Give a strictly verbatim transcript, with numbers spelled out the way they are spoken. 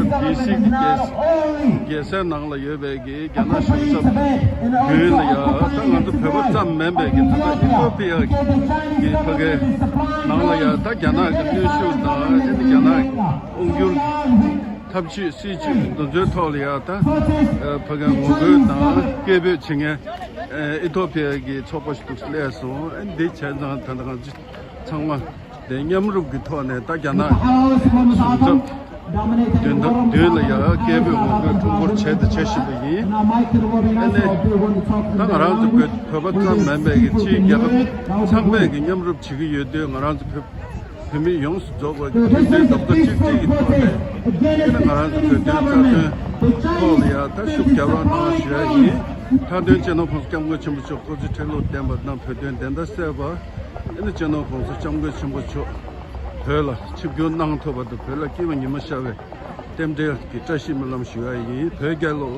ཌི་སི་གི་རྒྱལ་རྒྱལ་སའི་ནང་ལ་ཡོད་པའི་གི་རྒྱ་ནག་གཞུང་ཚབ་མདུན་ལ་ཡ། ད་ང་ཚོ་བོད་པ་ཙམ་མིན་པའི་གི་ད་ལྟ་ཨི་ཐོ་པི་ཡ་གི་ཕ་གའི་ནང་ལ་ཡ། ད་རྒྱ་ནག་གི་གནོན་ཤུགས་དང་ཨ་ནི་རྒྱ་ནག་གི་དབང་སྒྱུར་ཐབས་ཇུས་སྲིད་ཇུས་འདི་ཚོའི་ཐོག་ལ་ཡ། ད་ཕ་གའི་ངོ་རྒོལ་དང་སྐད་འབོད་བྱེད་མཁན་ཨི་ཐོ་པི་ཡ་གི་ཚོགས་པ་ཞིག་སླེབས་སོང་། ཨ་ནི་འདི་བྱས་ཙང་ད་ལྟ་ང་ཚོ་ཚང་མ་དེ་མཉམ་རུབ་ཀྱི་ཐོག་ནས། ད་རྒྱ་ནག་གཞུང་ཚབ་མདུན་དུ་མདུན་ལ་ཡ་སྐད་འབོད་ངོ་རྒོལ་ཁྲོམ་སྐོར་བྱས་དང་བྱེད་བཞིན་པ་ཡིན། ཨ་ནི་ད་ང་རང་ཚོ་བོད་བོད་པ་ཙམ་མིན་པའི་གི་ཕྱིའི་རྒྱལ་ཁབ་ཚང་མས་གི་མཉམ་རུབ་བྱེད་ཀྱི་ཡོད་དུས། ང་རང་ཚོ་བོད་བོད་མི་ཡོངས་སུ་རྫོགས་པ་གི་རྒྱུ་མཚན་རྡོག་རྩ་གཅིག་སྒྲིལ་གྱི་ཐོག་ནས། ཨ་ནི་ང་རང་ཚོ་བོད་དོན་རྩ་དོན་ཐོག་ལ་ཡ་ད་ཤུགས་རྒྱབ་རོགས་གནང་ཞུ་ཡ་ཡིན། མཐའ་དོན་སྤྱི་ནོར་༸གོང་ས་༸སྐྱབས་མགོན་ཆེན་པོ་མཆོག་སྐུ་ཚེ་ཁྲི་ལོར་བརྟན་པ་དང་བོད་དོན་བདེན་མཐའ་གསལ་བ། ཨ་ནི་སྤྱི་ནོར་༸གོང་ས་༸སྐྱབས་མགོན་ཆེན་པོ་མཆོག་བོད་ལ་ཆིབས་བསྒྱུར་གནང་ཐུབ་པ་དང་། བོད་ལ་སྐྱིད་པ་ཉི་མ་ཤར་བའི་རྟེན་འབྲེལ་གྱི་བཀྲ་ཤིས་སྨོན་ལམ་ཞུ་ཡ་ཡིན། བོད་རྒྱལ་ལོ།